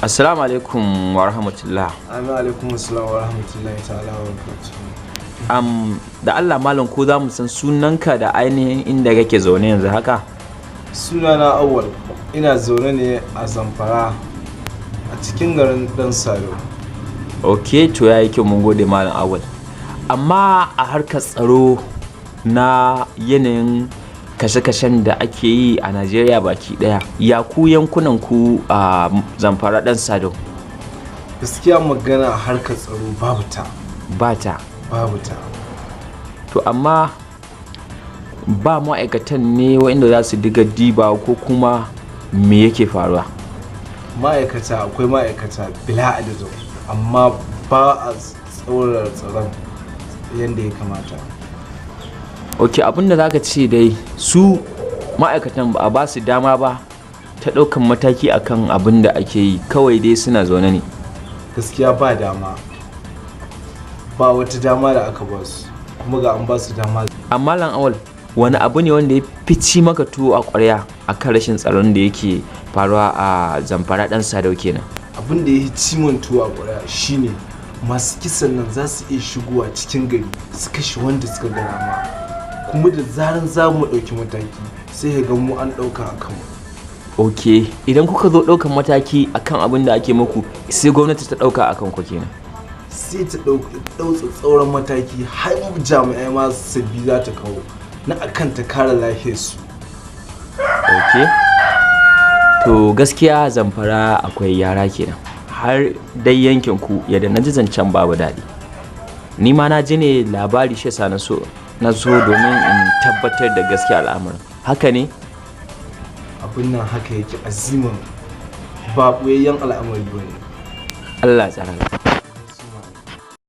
Assalamu alaikum wa rahmatullah. Amin, alaikum assalam wa rahmatullahi ta'ala wa barakatuh. Da Allah malam, ko za mu san sunanka da ainihin inda kake zaune yanzu haka? Sunana Awwal, ina zaune ne a Zamfara, a cikin garin Dan Sado. Ok, to yayi kyau, mun gode Malam Awwal. Amma a harkar tsaro na yanayin kashe-kashen da ake yi a Najeriya baki daya, ya ku yankunan ku a Zamfara Dan Sado? Gaskiya magana a harkar tsaro babu ta. Ba ta? Babu ta. To amma ba ma'aikatan ne waɗanda za su diga diba, ko kuma me yake faruwa? Ma'aikata, akwai ma'aikata bila adadin, amma ba a tsaurara tsaron yadda ya kamata. Ok, abinda za ka ce dai, su ma'aikatan ba a ba su dama ba ta ɗaukan mataki akan abin da ake yi, kawai dai suna zaune ne? Gaskiya ba dama, ba wata dama da aka ba su, kuma ga an ba su dama. Amma Malam Awal, wani abu ne wanda ya fi ci maka tuwo a ƙwarya a kan rashin tsaron da yake faruwa a Zamfara Dan Sadau kenan? Abin da ya ci min tuwo a ƙwarya shine masu kisan nan za su iya shigowa cikin gari su kashe wanda suka ga dama, kuma da zaran za mu ɗauki mataki, sai ka ga mu an ɗauka a kanmu. Ok, idan kuka zo ɗaukan mataki akan abin da ake muku, sai gwamnati ta ɗauka akan ku kenan? Sai ta ɗau tsauran mataki, har jami'ai ma sabbi za ta kawo na akan ta kare lafiyarsu. Ok, to gaskiya Zamfara akwai yara kenan, har dai yankin ku yadda na ji zancen babu daɗi. Ni ma na ji ne labari, shi yasa na so domin in tabbatar da gaskiya al'amarin haka ne. Abin nan haka yake aziman, ba ɓoyayyen al'amari ba ne. Allah tsara.